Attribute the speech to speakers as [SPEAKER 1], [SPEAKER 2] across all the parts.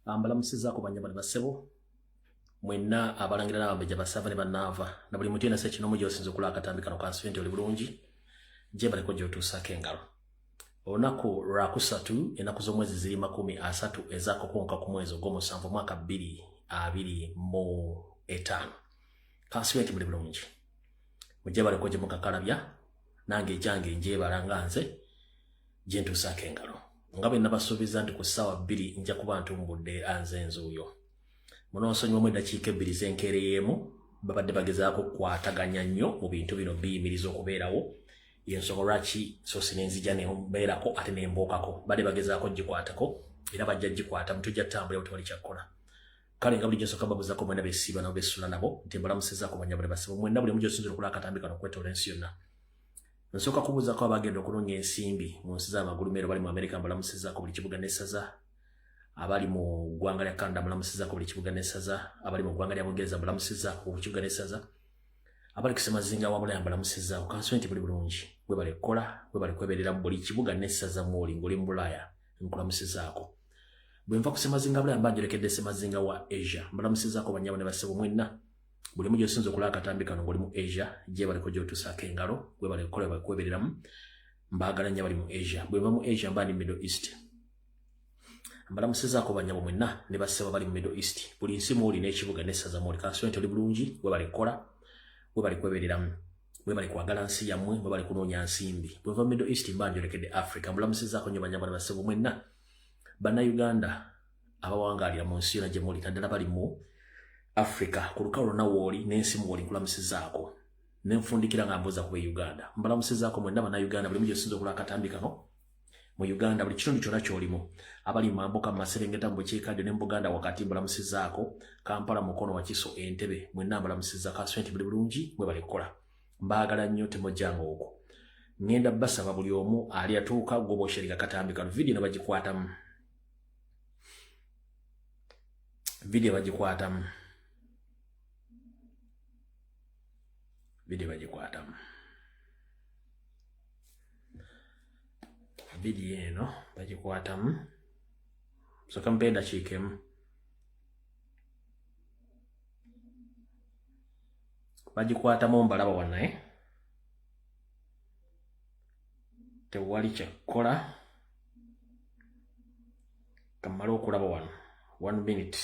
[SPEAKER 1] Mbalamusizaako bannyabo ne bassebo mwenna abalangira n'abambejja, basava ne bannaava na buli muntu yenna sekinomu gy'osinza okulaba akatambi kano. Kansibe nti oli bulungi, gye baliko gy'otuusaako engalo. Olunaku lwakusatu, ennaku z'omwezi ziri 30 ez'akakonka ku mwezi ogw'omusanvu, omwaka 2025. Kansibe nti muli bulungi, mujje baliko gye mukakalabya, nange egyange ngyebala nga nze gye ntuusaako engalo. Nga bwe nabasuubiza nti ku ssaawa 2 nja kuba ntumbudde anze enzuuyo, munoonsonyiwamu eddakiika 2 z'enkeereyeemu. Babadde bagezaako kukwataganya nnyo mu bintu bino biyimiriza okubeerawo, yensonga lwaki sosi nenzija nembeerako ate nembuukako. Badde bagezaako gikwatako era bajja gikwata, mutujja tutambulira, tewali kyakkola. Kale nga bulijjo nsooka babuzaako mwena besiiba nabo besula nabo nti mbalamusizaako bannyabo ne bassebo mwenna, buli mugy'osinzira okulaba akatambi kano okwetoola ensi yonna. Nsooka kubuuzaako abagenda okunoonya ensimbi mu nsi z'amagulumero bali mu Amerika, mbalamusizaako buli kibuga n'essaza. Abali mu ggwanga lya Canada, mbalamusizaako buli kibuga n'essaza. Abali mu ggwanga lya Bungereza, mbalamusizaako buli kibuga n'essaza. Abali ku ssemazinga wa Bulaya, mbalamusizaako. Kansuubire nti buli bulungi, webale kukola, webale kweberera buli kibuga n'essaza mwoli ng'oli mu Bulaaya, nkulamusizaako. Bwe nva ku ssemazinga Bulaya mba njolekedde ssemazinga wa Asia. Mbalamusizaako bannyabo ne bassebo mwenna, buli omu gy'osinza okulaba akatambi kano ng'oli mu Asia, gyebaleko gy'otuusaako engalo, webale kukola, webale kwebereramu, mbaagala nnyo abali mu Asia. Bwe nva mu Asia mba ndi Middle East. Mbalamusizaako bannyabo mwenna ne bassebo bali mu Middle East, buli nsi mwoli n'ekibuga n'essaza mwoli. Kansuubire nti oli bulungi, webale kukola, webale kwebereramu, webale kwagala nsi yammwe, webale kunoonya nsimbi. Bwe nva mu Middle East mba njolekedde Africa. Mbalamusizaako nnyo bannyabo ne bassebo mwenna, Bannayuganda abawangaalira mu nsi yonna gye muli, naddala bali mu Africa ku lukalu lwonna wooli n'ensi mwoli, nkulamusizaako. Nenfundikira nga mbuuza ku Uganda. Mbalamusizaako mwenna Bannayuganda, buli mugy'osinza okulaba akatambi kano mu Uganda, buli kitundu kyonna ky'olimu, abali mu mambuka, mu maserengeta, mu bukiikaddyo ne mu Buganda wakati, mbalamusizaako. Kampala, Mukono, Wakiso, Entebe, mwenna mbalamusizza. Kansuubire nti buli bulungi, mwebale kukola, mbaagala nnyo, temujjanga okwo. Ŋŋenda basaba buli omu ali atuuka gwoba osharinga katambi kano, vidiyo ne bagikwatamu, vidiyo bagikwatamu, vidiyo bagikwatamu, vidiyo eno bagikwatamu. Soka mpe eddakiika emu, bagikwatamu. Mbalaba wanaye, tewali kyakkola. Kamale okulaba wano, one minute,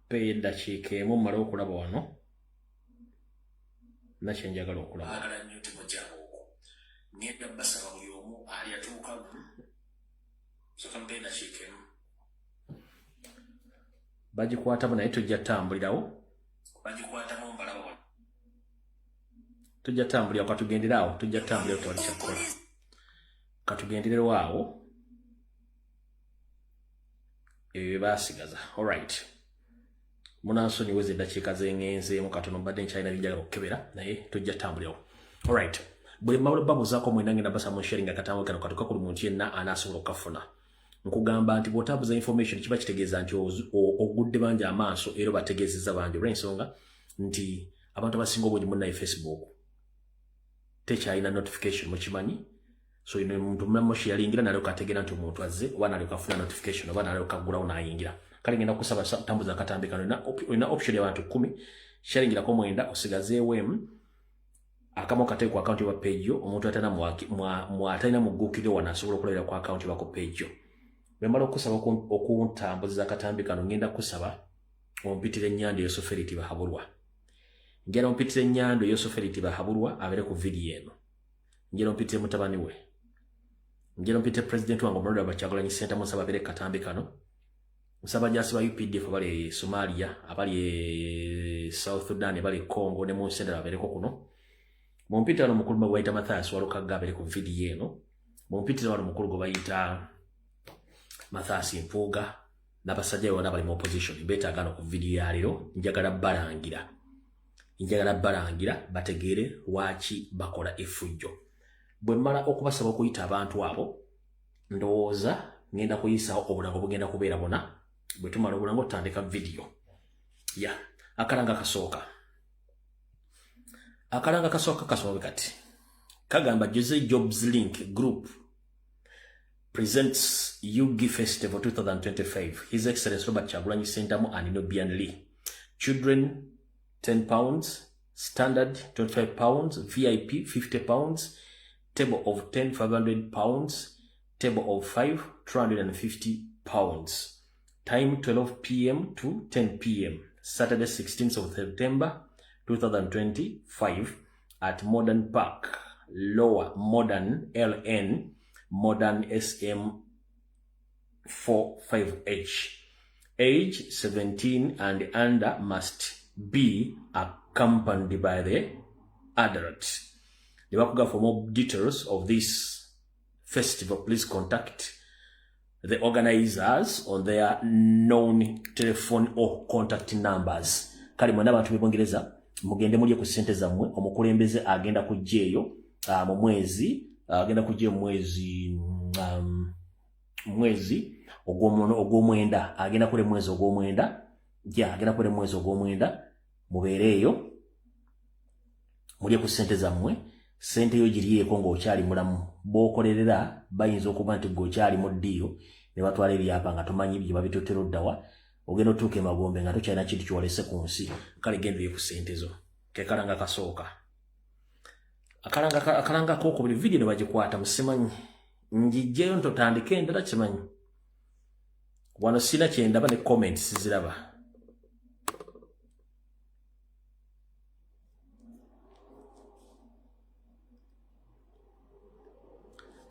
[SPEAKER 1] peeyo eddakiika emu, mmale okulaba wano nakyenjagala okulaba. Nnyo temujjanga okwo. Ngenda basaba buli omu ali atuuka, soka mpe eddakiika emu, bagikwatamu, naye tujja tutambulirawo, bagikwatamu. Mbalaba wano, tujja tutambulira, katugendere awo, tujja tutambulira, tewali kyakkola, katugenderewo awo ebyo bye baasigaza. Alright, munansonyiweza eddakiika zengenzeemu katono, mbadde nkyalina binjagala okukebera, naye tujja tutambulirawo. Alright, buli mawule babuzaako mwena, ngenda basaba mu sharing akatambo kano katuka ku muntu yenna anaasobola okukafuna. Nkugamba nti bw'otambuza information kiba kitegeeza nti ogudde bangi amaaso era obategeezezza bangi, olw'ensonga nti abantu abasinga obungi munnaye Facebook tekyalina notification, mukimanyi. So ino omuntu munamusharingira nalyoka ategeera nti omuntu azze, oba nalyoka afuna notification, oba nalyoka aggulawo n'ayingira. Kale ngenda kusaba tambuza akatambi kano. Olina option y'abantu 10, sharingirako mwenda, osigazeewo emu, akamu kateeke ku account oba page yo. Omuntu atalina mugguukiriro wano asobola okulabira ku account oba ku page yo. Bwe mmala okusaba okuntambuziza akatambi kano, ngenda kusaba ompitire Ennyando Yosoferiti Bahabulwa. Njagala ompitire Ennyando Yosoferiti Bahabulwa abeere ku vidiyo eno. Njagala ompitire mutabani we. Njagala ompitire pulezidenti wange omulonde wa Kyagulanyi Ssentamu, nsaba abeere ku katambi kano. Nsaba abajaasi ba UPDF abali e Somalia, abali e South Sudan, abali e Congo ne mu nsi endala babeereko kuno. Mumpitire wano omukulu gwe bayita Mathias Walukagga abeere ku vidiyo eno. Mumpitire wano omukulu gwe bayita Mathias Mpuuga n'abasajja be bonna bali mu opposition, beetaaga no ku vidiyo ya leero. Njagala balangira, njagala balangira bategeere lwaki bakola effujjo. Bwe mmala okubasaba okuyita abantu abo, ndowooza ngenda kuyisaawo obulango bugenda kubeera bona. Bwe tumala obulango tutandika vidiyo ya akalanga kasooka. Akalanga kasooka kasoma bwe kati, kagamba Jose Jobs Link Group. Presents UG Festival 2025. His Excellency Robert Kyagulanyi Ssentamu and Nubian Lee. Children £10, standard £25, VIP £50, table of 10 £500, table of 5 £250. Time 12 p.m. to 10 p.m. Saturday 16th of September 2025 at Modern Park, Lower Modern LN, Modern SM 45H. Age 17 and under must be accompanied by the adult. The Bakuga, for more details of this festival, please contact the organizers on their known telephone or contact numbers. Kale mwena abantu b'e mugende mulye ku ssente zammwe. Omukulembeze agenda kujja eyo mu mwezi agenda kujja mwezi ogw'omwenda, agenda kule mwezi ogw'omwenda, ja agenda kule mwezi ogw'omwenda. Mubeere eyo mulye ku ssente zammwe. Ssente yo giryeko ng'okyali mulamu. B'okolerera bayinza okuba nti gwe okyali mu ddiiro ne batwala ebyapa nga tomanyi bye babituttera oddawa. Ogenda otuuka emagombe nga tokyalina kintu kiwalese ku nsi. Kale genda olye ku ssente zo. Ke kalanga kasooka. Akalanga akokubiri, vidiyo ne bagikwata musimanyi njijjeyo ntotandike endala kimanyi wano sina kyendaba ne comments siziraba.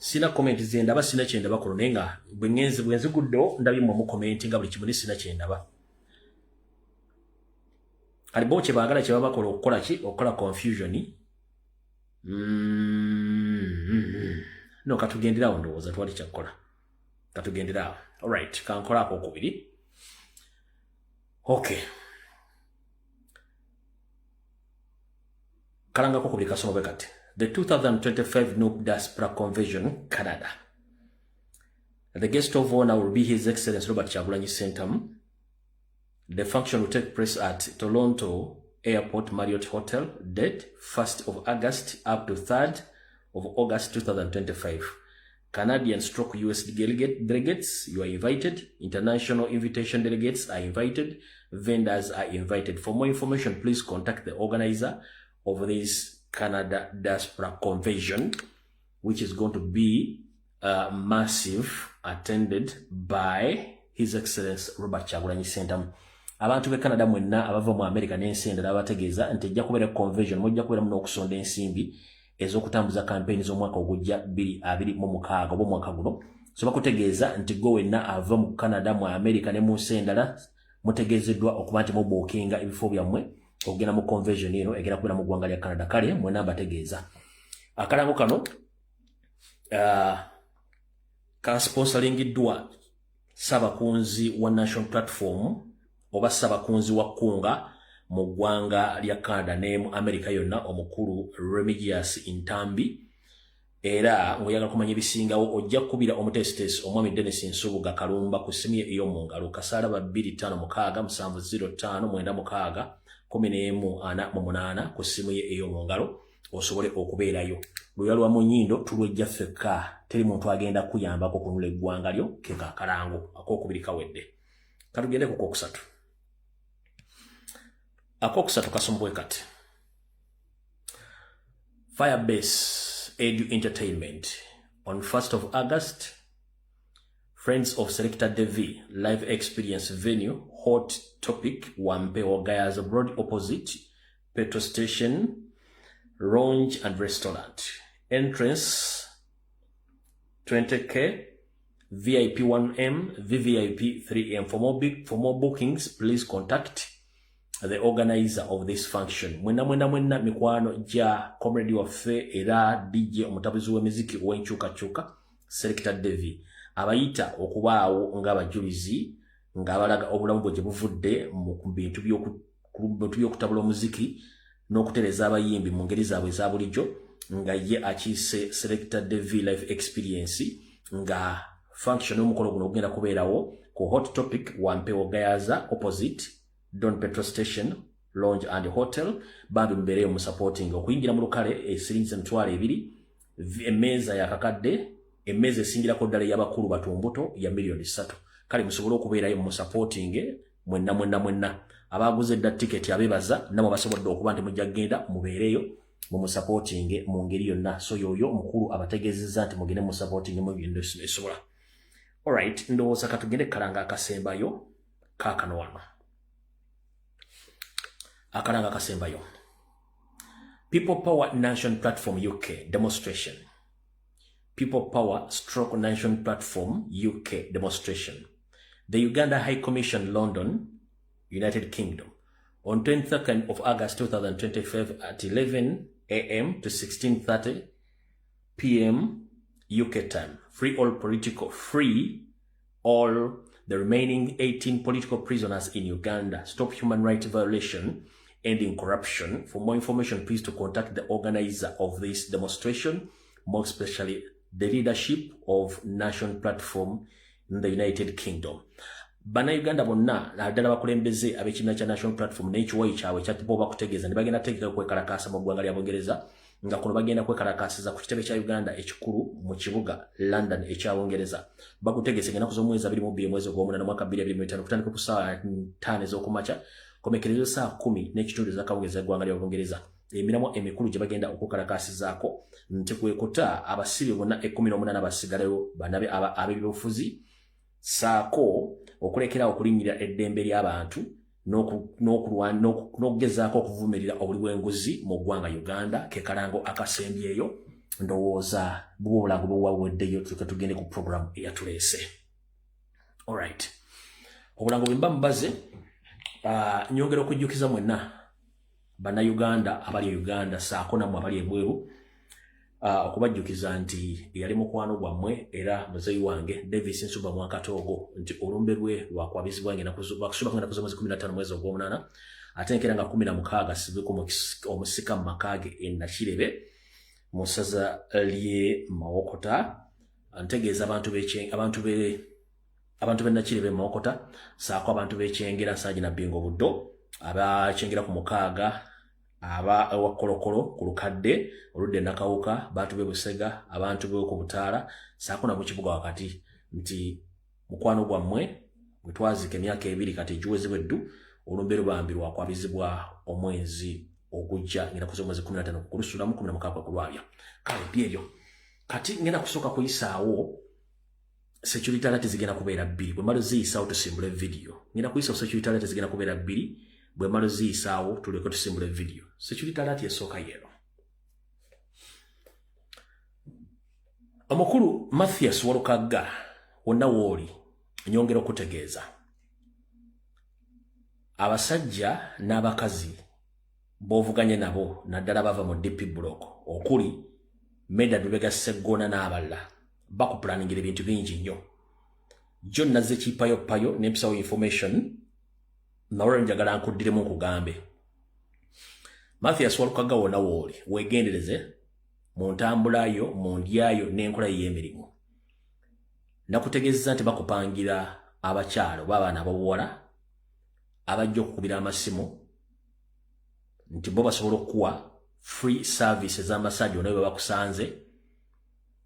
[SPEAKER 1] Sina comment zendaba, sina kyendaba kuno, naye nga bwe ngenzi bwe nziguddewo ndabye mmwe mucommentinga buli kimu ne sina kyendaba. Kale bo kye baagala kye baba bakola okukola ki? Okukola confusion. No, katugenderawo, ndowooza twali kyakkola, katugenderawo. Alright, kankola akokubiri. Okay, kalangako kubiri kasoma bwe kati: the 2025 NUP Diaspora Convention Canada. The guest of honor will be His Excellency Robert Kyagulanyi Ssentamu. The function will take place at Toronto Airport Marriott Hotel. Date 1st of August up to 3rd of August 2025. Canadian stroke US delegates, you are invited. International invitation delegates are invited. Vendors are invited. For more information, please contact the organizer of this Canada Diaspora Convention, which is going to be massive, attended by His Excellency Robert Kyagulanyi Ssentamu. Abantu b'e Canada mwenna abava mu America n'ensi endala, bategeeza nti ejja kubeera convention, mujja kubeeramu n'okusonda ensimbi ez'okutambuza kampeyini z'omwaka ogujja 2026 oba omwaka guno. So bakutegeeza nti gwe wenna ava mu Canada, mu America ne mu nsi endala, mutegeezeddwa okuba nti mubookinga ebifo byammwe okugenda mu convention eno egenda kubeera mu ggwanga lya Canada. Kale mwenna mbategeeza akalango kano kasponsoringiddwa Ssabakunzi wa National Platform oba Ssabakunzi wa Kunga mu ggwanga lya Canada ne mu America yonna, omukulu Remigius Ntambi. Era ng'oyagala kumanya ebisingawo, ojja kukubira omuteesiteesi omwami Dennis Nsubuga Kalumba ku ssimu ye ey'omu ngalo kasaalaba 256 705 96 11 48 ku ssimu ye ey'omu ngalo osobole okubeerayo. Lulya lwa mu nnyindo tulwejja ffekka, teri muntu agenda kuyambako kunula eggwanga lyo. Ke kakalango akokubiri kawedde, katugende ku kokusatu. Akokusatu kasoma bwe kati: Firebase Edu Entertainment on 1st of August, Friends of Selector Devi Live Experience. Venue Hot Topic, Wampewo, Gayaza Road, opposite petrol station, lounge and restaurant. Entrance 20K, VIP 1M, VVIP 3M. For more bookings, please contact the organizer of this function. Mwena mwena mwena mikwano gya comrade waffe era DJ omutabuzi w'emiziki ow'enkyukakyuka Selector Devi abayita okubaawo ng'abajulizi ng'abalaga obulamu bwe gye buvudde mu bintu by'okutabula omuziki n'okutereeza abayimbi mu ngeri zaabwe eza bulijjo, nga ye akiise Selector Devi Life Experience, nga function y'omukolo guno ogenda kubeerawo ku Hot Topic, Wampewo, Gayaza, opposite Don petrol station, lounge and hotel. Bambi mubeereyo mu supporting. Okuyingira mu lukale esiringiza 20,000, emmeeza yakakadde. Emmeeza esingirako ddala ey'abakulu batumbuto ya miliyoni 3. Kale musobole okubeerayo musupporting mwenna mwenna mwenna. Abaguze edda tiketi abeebaza, namwe basobodde okuba nti mujja kugenda mubeereyo mumusupporting mu ngeri yonna. So yoyo mukulu abategeezezza nti mugende musupporting mu byonna esobola. Alright, ndowooza katugende kalanga akasembayo kaakano wano, akalanga akasembayo: People Power Nation Platform UK demonstration. People Power stroke Nation Platform UK demonstration. The Uganda High Commission, London, United Kingdom, on 22nd of August 2025 at 11 a.m. to 16:30 p.m. UK time. Free all the remaining 18 political prisoners in Uganda. Stop human rights violation, ending corruption. For more information, please to contact the organizer of this demonstration, more especially the leadership of Nation Platform in the United Kingdom. Bannayuganda bonna, naddala bakulembeze ab'ekibiina kya National Platform n'ekiwayi kyabwe kyatiba bakutegeeza ne bagenda tegeka kwekalakaasa mu ggwanga lya Bungereza, nga kuno bagenda kwekalakaasiza ku kitebe kya Uganda ekikulu mu kibuga London ekya Bungereza. Bakutegeeza ennaku z'omwezi 22 mwezi ogw'omunaana mwaka 2025, kutandika ku ssaawa 5 ez'okumakya, komekerezo ssaawa 10:30 ez'akawungeezi eggwanga lya Bungereza. Emiramwa emikulu gye bagenda okukalakaasizaako nti kwekuta abasibe bonna 18 basigaleyo banabe ab'ebyobufuzi, saako okulekerawo okulinnyirira eddembe ly'abantu n'okugezaako okuvumirira obuli bw'enguzi mu ggwanga Uganda. Ke kalango akasembyeyo. Ndowooza bubwa obulango buwaweddeyo, tuke tugende ku program eyatuleese. Alright, obulango bwe mba mubaze, nyongera okujjukiza mwenna Bannayuganda abali e Uganda saako nammwe abali ebweru, okubajjukiza nti eyali mukwano gwammwe era muzeeyi wange Davis Nsuba Mwakatoogo nti olumbe lwe lwakwabizibwa lwakusubako ennaku z'omwezi 15 mwezi ogw'omunaana, ate enkeera nga 16 asibweko omusika mu maka ge e Nakirebe mu ssaza ly'e Mawokota. Ntegeeza abantu b'e Nakirebe Mawokota, saako abantu b'Ekyengera, Nsangi, Nabbingo, Buddo, abakyengera ku mukaaga, aba ewakolokolo ku lukadde oludde Nakawuka, bantu b'e Busega, abantu b'e ku Butaala, saako na mu kibuga wakati, nti mukwano gwammwe bwe twazika emyaka 2 kati egiwezebwa eddu, olumbe lubambi lwakwabizibwa omwezi ogujja ngenda kuza omwezi 15 kulusulamu, 16 kulwabya. Kale byebyo. Kati ngenda kusooka kuyisaawo security alert, zigenda kubeera bbiri. Bwe mala ziyisaawo tusimbula video. Ngenda kuyisaawo security alert, zigenda kubeera bbiri. Bwe mala ziyisaawo tuleke tusimbula video. Security alert esooka yeeno: omukulu Mathias Walukagga, wonna wooli nyongera okutegeeza abasajja n'abakazi b'ovuganye nabo, naddala bava mu DP Block okuli Meda Lubega Seggona n'abalala, bakupulaningira ebintu bingi nnyo. Jo nazze kipayopayo nempisawo information, nawolwo njagala nkuddiremu nkugambe, Mathias Walukagga, wonna wooli weegendereze mu ntambulayo, mu ndyayo n'enkola y'emirimu. Nakutegeezeza nti bakupangira abakyalo oba abaana ab'obuwala abajja okukubira amasimu nti bo basobola okukuwa free service ez'amasaagi ona bwe bakusanze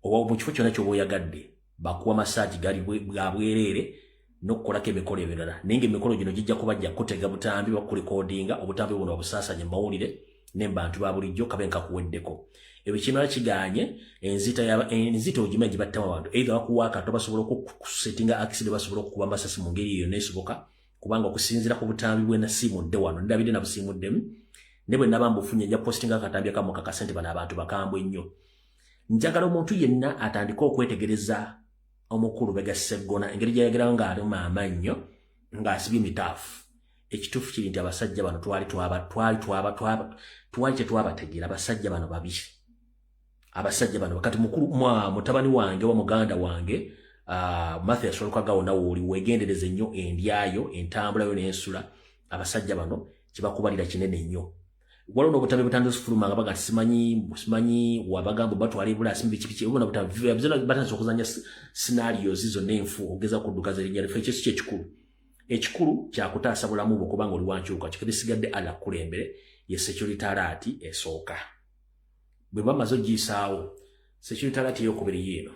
[SPEAKER 1] oba mu kifo kyonna ky'oba oyagadde, bakuwa masaagi gali ga bwereere n'okukolako emikolo emirala. Naye ng'emikolo gino gijja kuba jja kutega butambi, bakulikodinga obutambi buno obusaasanye mu mawulire ne mu bantu ba bulijjo. Kabe nkakuweddeko ebyo, kimala kiganye enzita enzita ogimanyi gye battamu abantu, either bakuwa akato, basobola okusetinga accident, basobola okukuba amasasi mu ngeri eyo neesoboka, kubanga okusinziira ku butambi bwe nasiimudde wano, ndabidde nabusiimuddemu, ne bwe naba mbufunye nja postinga akatambi akamu kakase nti bano abantu bakambwe nnyo. Njagala omuntu yenna atandike okwetegereza omukulu Bega Seggona, engeri gyayagerawo ng'aluma amannyo ng'asibye emitaafu. Ekituufu kiri nti abasajja bano twali twaba twali twaba twaba twali tetwabategeera. Abasajja bano babi, abasajja bano. Kati mukulu mwa mutabani wange wa muganda wange, Mathias Walukagga, wonna wooli weegendereze nnyo endyayo, entambulayo n'ensula. Abasajja bano kibakubalira kinene nnyo. Waliwo n'obutambi butandise okufuluma nga baga simanyi simanyi wabagamba batwala ebula simu biki biki, obona butambi batandise okuzanya scenarios zonna enfu ogeza kudduka zerinnya life. Ekyo si kyekikulu. Ekikulu kyakutaasa bulamu bwo, kubanga oli wankyuka kikebisigadde. Allah kulembere. Ye security alert esooka bwe bamaze ogiyisaawo. Security alert eyokubiri yiino: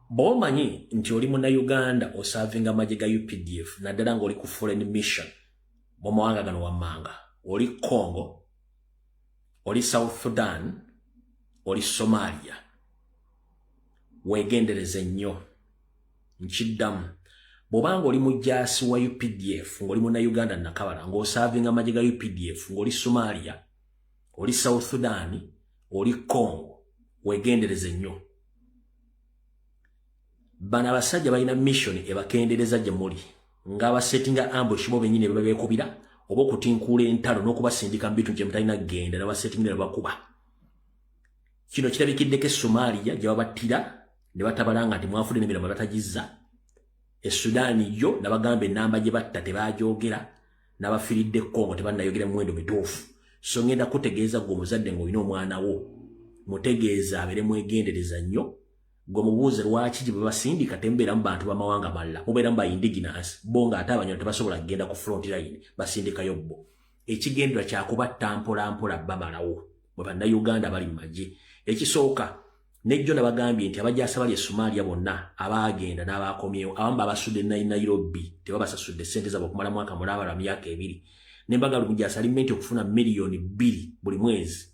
[SPEAKER 1] Bw'omanyi nti oli Munnayuganda oservinga amagye ga UPDF, naddala ng'oli ku foreign mission mu mawanga gano wammanga: oli Congo, oli South Sudan, oli Somalia, weegendereze nnyo. Nkiddamu, bw'obanga oli mujaasi wa UPDF, ng'oli Munnayuganda nakabala, ng'oservinga amagye ga UPDF, ng'oli Somalia, oli South Sudan, oli Congo, weegendereze nnyo. Bano abasajja balina mission ebakendereza gye muli, ng'abasettinga ambush bo bennyini beba beekubira, oba okutinkuula entalo n'okubasindika mu bintu gye mutalina kugenda, nabasettinga ne bakuba. Kino kirabikiddeko e Somalia gye babattira ne batabalanga nti mwafudde n'emirambo batagizza. E Sudaani yo nabagamba enamba gye batta tebagyogera, n'abafiiridde Congo tebannayogera muwendo mituufu. So ngenda kutegeeza gwe omuzadde ng'olina omwana wo, mutegeeza abeere mwegendereza nnyo. Gwe mubuuze lwaki gye babasindika temubeeramu bantu b'amawanga malala, mubeeramu ba indigenous bo, ng'ate Abanyarwanda tebasobola kugenda ku front line, basindikayo bo. Ekigendera kyakubatta mpola mpola bamalawo bwe Bannayuganda bali mu magye. Ekisooka, nejjo nabagambye nti abajaasi bali e Somalia bonna abaagenda n'abakomyewo, abamu babasudde Nairobi, tebabasasudde ssente zaabwe okumala mwaka mulaba lwa myaka 2. Ne mbagala omujaasi ali meant okufuna 2 miliyoni buli mwezi,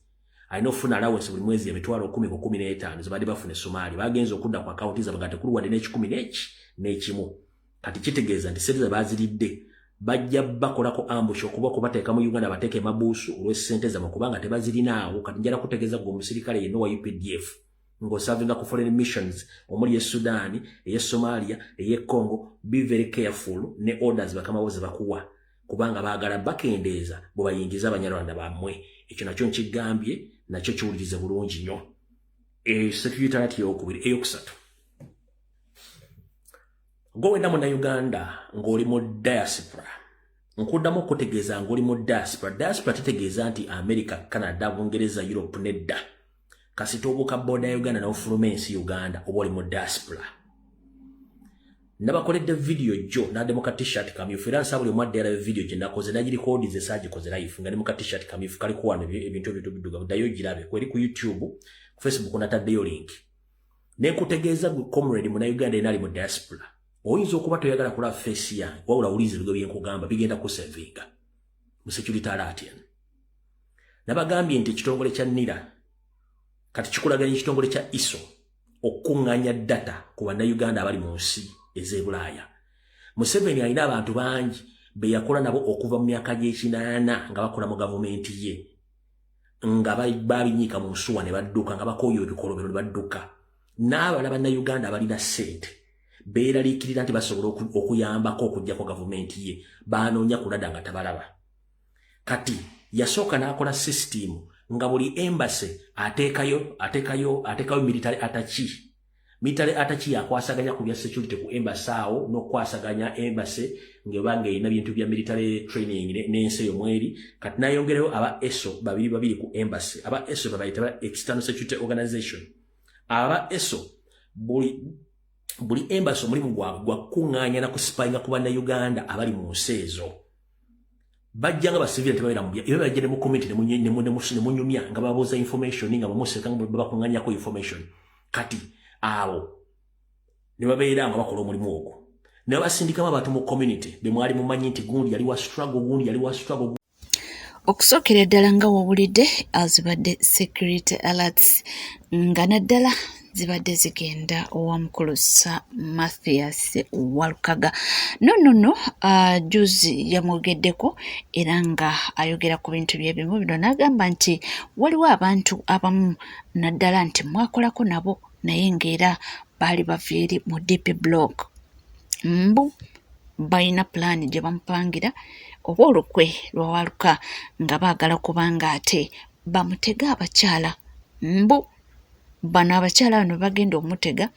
[SPEAKER 1] alina okufuna allowance buli mwezi 100,000 ku 15 zebadde bafuna e Somalia. Bagenza okudda ku akawunti zaabwe nga tekuli wadde n'ekikumi n'eki n'ekimu. Kati kitegeeza nti sente ze baziridde bajja bakolako ambush okuba kubateeka mu Uganda, bateeke emabuusu olw'essente zammwe, kubanga tebazirinaawo. Kati njala kutegeeza gwe omusirikale yenna owa UPDF ng'oservinga ku foreign missions omuli e Sudan, ey'e Somalia, ey'e Congo, be very careful ne orders bakama bo ze bakuwa, kubanga baagala bakendeeza bwe bayingiza Abanyarwanda bammwe. Ekyo nakyo nkigambye, nakyo kiwulirize bulungi nnyo. Security alert eyokubiri. Eyokusatu, gwe wenna Munnayuganda ng'oli mu diaspora, nkuddamu okutegeeza ng'oli mu diaspora. Diaspora tetegeeza nti America, Canada, Bungereza, Europe, nedda. Kasita obuuka border ya Uganda n'ofuluma ensi Uganda, oba oli mu diaspora. Nabakoledde vidiyo jjo nadde mu ka T-shirt kamyufu, era nsaba buli omu adde yalabe vidiyo gye nakoze. Nagirecordinze, saagikoze live, nga ne mu ka T-shirt kamyufu kaliko wano ebintu ebintu biddugavu. Ddayo girabe, kweri ku YouTube, ku Facebook nataddeyo link. Nenkutegeeza gwe comrade Munnayuganda yena ali mu diaspora, oyinza okuba toyagala kulaba face yange, wabula wuliriza ebigo byenkugamba, bigenda kusavinga mu security alert eno. Nabagambye nti ekitongole kya NIRA kati kikulaganya ekitongole kya ISO okukuŋŋaanya data ku Bannayuganda abali mu nsi ez'e Bulaaya. Museveni alina abantu bangi be yakola nabo okuva mu myaka gy'ekinaana nga bakola mu gavumenti ye, nga babinyiika mu nsuwa ne badduka, nga bakooya ebikolobero ne badduka. N'abala Bannayuganda abalina ssente beeraliikirira nti basobola okuyambako okuggyako gavumenti ye, banoonya kulada nga tabalaba. Kati yasooka n'akola system nga buli embassy ateekayo ateekayo ateekayo military attaché. Military attaché yakwasaganya ku bya security ku embassy awo, n'okukwasaganya embassy ng'eba ng'erina bintu bya military training n'ensi eyo mweri. Kati n'ayongerayo aba ESO babiri babiri ku embassy. Aba ESO babayita ba External Security Organization. Aba ESO buli embassy omulimu gwabwe gwa kukuŋŋaanya na kuspyinga ku Bannayuganda abali mu nsi ezo. Bajja nga basivile, tebabeera mu era bajja ne mu community ne munyumya nga babuuza information, nga bamuseka nga bakuŋŋaanyako information. Kati abo ne babeera nga bakola omulimu ogwo, ne babasindikamu abantu mu community be mwali mumanyi nti gundi yali wa struggle, gundi yali wa struggle.
[SPEAKER 2] Okusookera ddala, nga wowulidde, zibadde security alerts nga naddala zibadde zigenda owa mukulu Sir Mathias Walukaga. No no no, juzi yamwogeddeko era nga ayogera ku bintu byebimu bino, n'agamba nti waliwo abantu abamu naddala nti mwakolako nabo, naye ng'era baali bava eri mu DP Block, mbu balina pulaani gye bamupangira oba olukwe lwawaluka, nga baagala kubanga ate bamutege abakyala. Mbu bano abakyala bano bagenda omutega,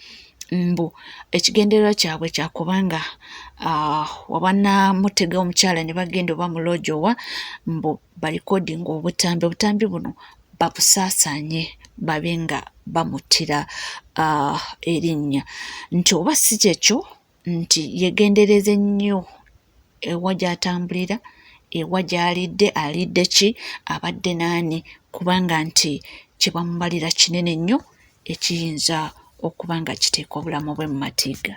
[SPEAKER 2] mbu ekigendererwa kyabwe kyakubanga wabanamutega omukyala ne bagenda oba mu lodge owa, mbu barecordinga obutambi, obutambi buno babusaasaanye babe nga bamuttira erinnya, nti oba si kyekyo nti yegendereze nnyo ewa gy'atambulira, ewa gy'alidde, alidde ki, abadde naani, kubanga nti kye bamubalira kinene nnyo ekiyinza. okuba nga kiteeka obulamu bwe mu matigga.